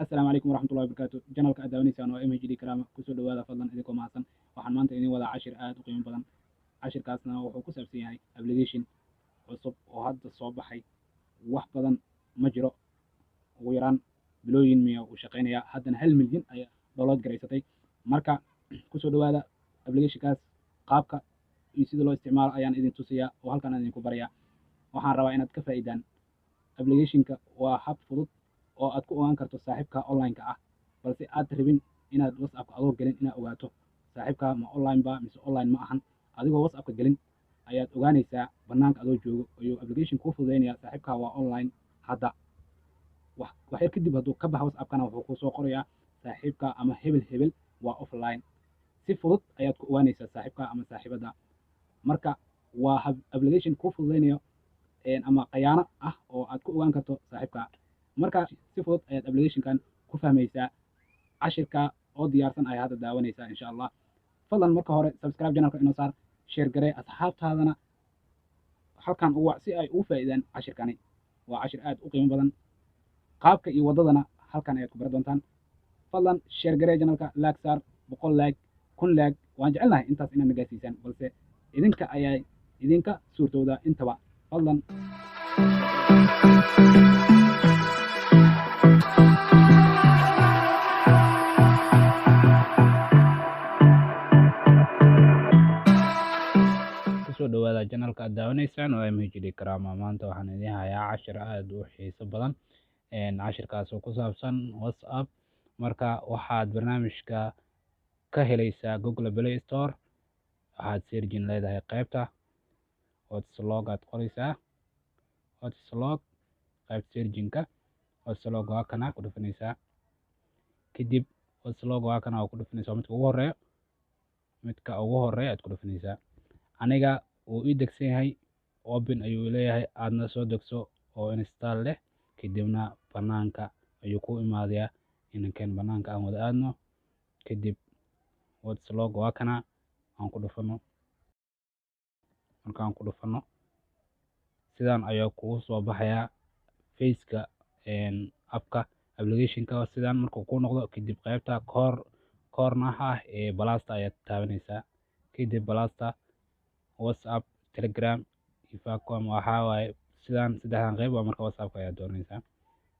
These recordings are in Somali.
Assalaamu calaykum waraxmatullahi wabarakaatu. Channelka aad daawanaysaan waa MHD Karaama. Kusoo dhawaada fadlan idinkoo mahadsan. Waxaan maanta idin wadaa cashir aad u qiimo badan. Cashirkaasna wuxuu ku saabsan yahay application cusub oo hadda soo baxay. Wax badan ma jiro, ugu yaraan bilooyin miya uu shaqaynayaa. Haddana 1 milyan ayaa download garaysatay. Marka kusoo dhawaada applicationkaas, qaabka iyo sida loo isticmaalo ayaan idin tusayaa oo halkan aan idinku barayaa. Waxaan rabaa inaad ka faa'iidaan. Applicationka waa hab fudud oo aad ku ogaan karto saaxiibka online-ka ah, balse aad rabin inaad WhatsAppka adoo gelin inaad ogaato saaxiibka ma online ba mise online ma ahan. Adigoo WhatsAppka gelin ayaad ogaanaysaa. Banaanka adoo joogo ayuu application kuu fududeynaya saaxiibka waa online hadda. Wax wax yar kadib hadduu ka baxa WhatsAppkana, wuxuu kuu soo qorayaa saaxiibka ama hebel hebel waa offline. Si fudud ayaad ku ogaanaysaa saaxiibka ama saaxiibada. Marka waa hab application kuu fududeynayo ama qayaano ah oo aad ku ogaan karto saaxiibka. Marka si fudud ayaad applicationkan ku fahmaysaa. Cashirka oo diyaarsan ayaa hadda daawanaysaa, insha Allah. Fadlan marka hore subscribe channelka inoo saar, share garee, asxaabtaadana halkan ugu wac si ay ugu faa'iidaan. Cashirkani waa cashir aad u qiimo badan. Qaabka iyo waddadana halkan ayaad ku baran doontaan. Fadlan share garee channelka, like saar. 100 like, 1000 like, waan jecelnahay intaas inaad nagaasiisaan, balse idinka ayaa idinka suurtooda intaba. Fadlan. Kusoo dhawaada channelka aad daawanaysaan oo MHD Karama. Maanta waxaan idiin hayaa cashir aad u xiiso badan, cashirkaas oo ku saabsan WhatsApp. Marka waxaad barnaamijka ka helaysaa Google Play Store. Waxaad searching leedahay qaybta WhatsLock aad qoraysaa. WhatsLock, qaybta searchingka WhatsLock waa kana, ku dhufanaysaa. Kadib WhatsLock waa kana, waa ku dhufanaysaa. Midka ugu horeeyo, midka ugu horeeya aad ku dhufanaysaa. Aniga wuu ii degsan yahay, open ayuu leeyahay. Aadna soo degso oo install leh, kadibna banaanka ayuu ku imaadayaa. Inankeen banaanka aan wada aadno. Kadib WhatsLock waa kana, aan ku dhufano. Markaan ku dhufano, sidaan ayaa kugu soo baxayaa faceka appka applicationka. Sidaan markuu ku noqdo, kadib qaybta cornerha ah ee plusta ayaad taabanaysaa. Kadib plusta WhatsApp, Telegram iyo Vacom waxaa waaye sidaan saddexdan qayb waa. Marka WhatsAppka ayaad dooranaysaa.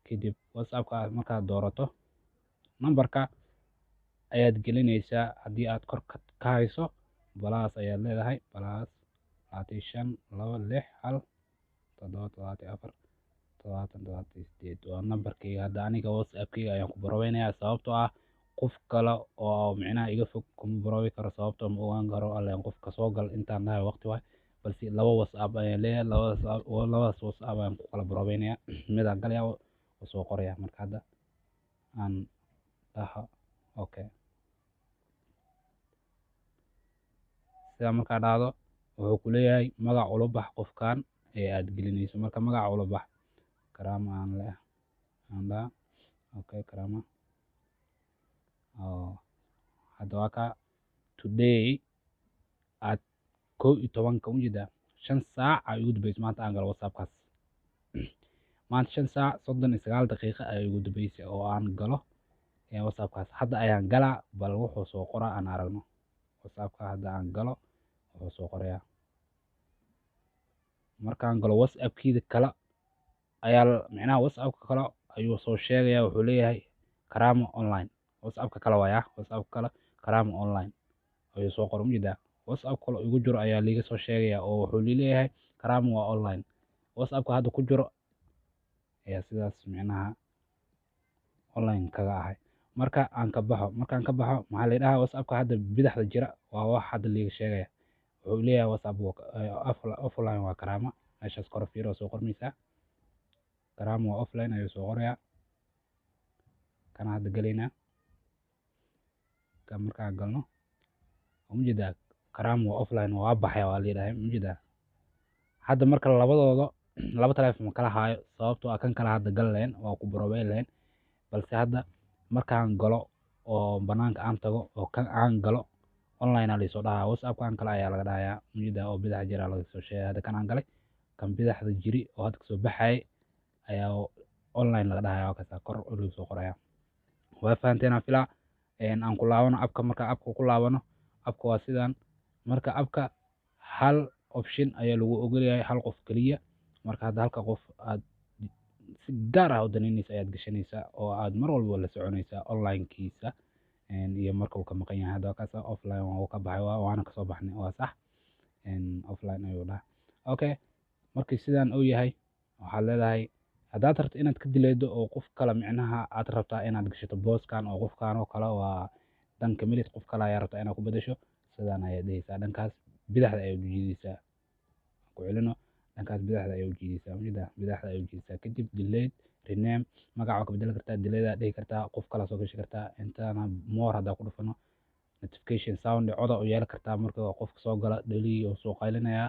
Kadib WhatsAppka markaad doorato, nambarka ayaad gelinaysaa. Haddii aad kor ka hayso, plus ayaad leedahay, +25 2 6 1 7 74 70 78. Waa nambarkayga. Hadda aniga WhatsAppkayga ayaan ku baroweynayaa, sababtoo ah qof kale oo micnaha iga fog kuma baroobi karo, sababtoo ma ogaan karo alleen qofka soo gal intaan dhahay waqti waay. Balse laba WhatsApp ayaan leeyahay, labadaas WhatsApp ayaan ku kala baroobeynaya. Midaan galaya oo soo qoraya. Marka hadda aan dhaho okay. Sidaa markaa dhahdo, wuxuu ku leeyahay magac ula bax qofkan ee aad gelinayso. Marka magaca ula bax, Karaama aan leh aan dhaha. Okay, Karaama. Oo hadda waa ka today at 11-ka, ujeedaa, 5 saac ay ugu dambeysay maanta aan galo WhatsAppkaas. Maanta 5 saac 39 daqiiqo ay ugu dambeysay oo aan galo WhatsAppkaas. Hadda ayaan galaa, bal wuxuu soo qoraa aan aragno. WhatsAppka hadda aan galo, wuxuu soo qorayaa. Markaan galo WhatsAppkiida kale ayaa micnaha WhatsAppka kale ayuu soo sheegaya. Wuxuu leeyahay Karaama online. WhatsAppka kale waaya, WhatsAppka kale Karaama online ayuu soo qoray, ujeedaa. WhatsApp kale igu jiro ayaa liiga soo sheegaya oo wuxuu leeyahay Karaama waa online. WhatsAppka hadda ku jiro ayaa sidaas micnaha online kaga ahay. Marka aan ka baxo, markaan ka baxo, maxaa la dhahaa? WhatsAppka hadda bidaxda jira waa wax hadda liiga sheegaya. Wuxuu leeyahay WhatsApp offline waa Karaama. Meeshaas kor fiiro, soo qormaysaa Karaama waa offline ayuu soo qorayaa. Kana hadda galaynaa. Kan markaan galno, ujeedaa, Karaama waa offline, waa baxaya waa la yidhahay, ujeedaa. Hadda marka labadooda laba telefoon ma kala haayo, sababtoo ah kan kale hadda gal lahayn waa ku baroobeyn lahayn. Balse hadda markaan galo oo banaanka aan tago oo kan aan galo, online aa laysoo dhahaa. WhatsAppkan kale ayaa laga dhahayaa, ujeedaa, oo bidaxa jira laga soo sheegaya. Hadda kan aan galay, kan bidaxda jiri oo hadda kasoo baxayay ayaa online laga dhahaya. Waa kasaa kor lagu soo qoraya. Waa fahanteen aan filaa. Aan ku laabano appka. Marka appka ku laabano, appka waa sidan. Marka appka hal option ayaa lagu ogolyahay, hal qof keliya. Marka hadda halka qof aad si gaar ah u danaynaysa ayaad gashanaysaa oo aad mar walba la soconaysaa onlinekiisa iyo marka uu ka maqan yahay. Hadda kaas offline waa uu ka baxay, waana kasoo baxnay, waa sax, offline ayuu dhahay. Okay, markii sidaan uu yahay, waxaad leedahay haddaad rabto inaad ka dileedo oo qof kale, micnaha aad rabtaa inaad gashato booskan oo qofkan oo kale waa dhanka midig, qof kale ayaa rabtaa inaad ku bedesho, sidaan ayaad dhehaysaa. Dhankaas bidaxda ayaad u jiidaysaa. Ku celino, dhankaas bidaxda ayaad u jiidaysaa, mida bidaxda ayaad u jiidaysaa. Kadib delete, rename, magaca waa ka bedeli kartaa, delete aad dhihi kartaa, qof kala soo gashi kartaa. Intana more haddaa ku dhufano, notification sound, coda u yeeli kartaa. Marka qofka soo gala dhalii oo soo qaylinayaa,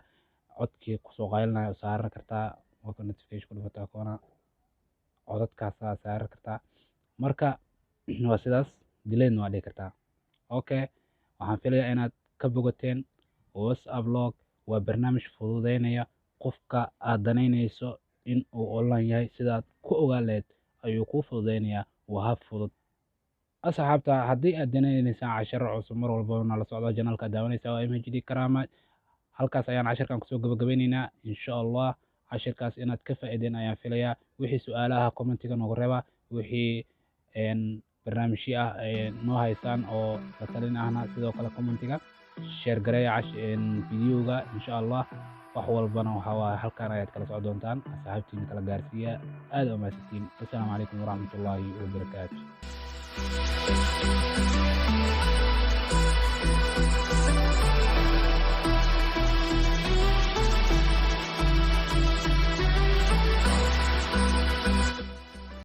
codkii kusoo qaylinaya u saaran kartaa. Marka notification ku dhufataa, koona codadkaasaa saaran kartaa. Marka waa sidaas, delete waa dhihi kartaa. Okay, waxaan filayaa inaad ka bogateen. WhatsApp Lock waa barnaamij fududeynaya qofka aad danaynayso in uu online yahay, sidaad ku ogaan lahayd ayuu kuu fududeynayaa. Waa hab fudud. Asxaabta, haddii aad danaynaysaan casharo cusub, mar walba nala socdo. Channelka daawanaysa waa MHD Karama. Halkaas ayaan cashirkan kusoo gabagabeyneynaa. Insha Allah cashirkaas inaad ka faa'iideen ayaan filayaa. Wixii su-aalaha commentiga noogu reeba, wixii barnaamijyo ah noo haysaan oo la talin ahna sidoo kale commentiga. Share gareeya videoga insha Allah. Wax walbana waxa waaye halkan ayaad kala socon doontaan. Asxaabtiina kala gaarsiiya. Aad u mahadsantiin. Assalaamu calaykum waraxmatullaahi wabarakaatu.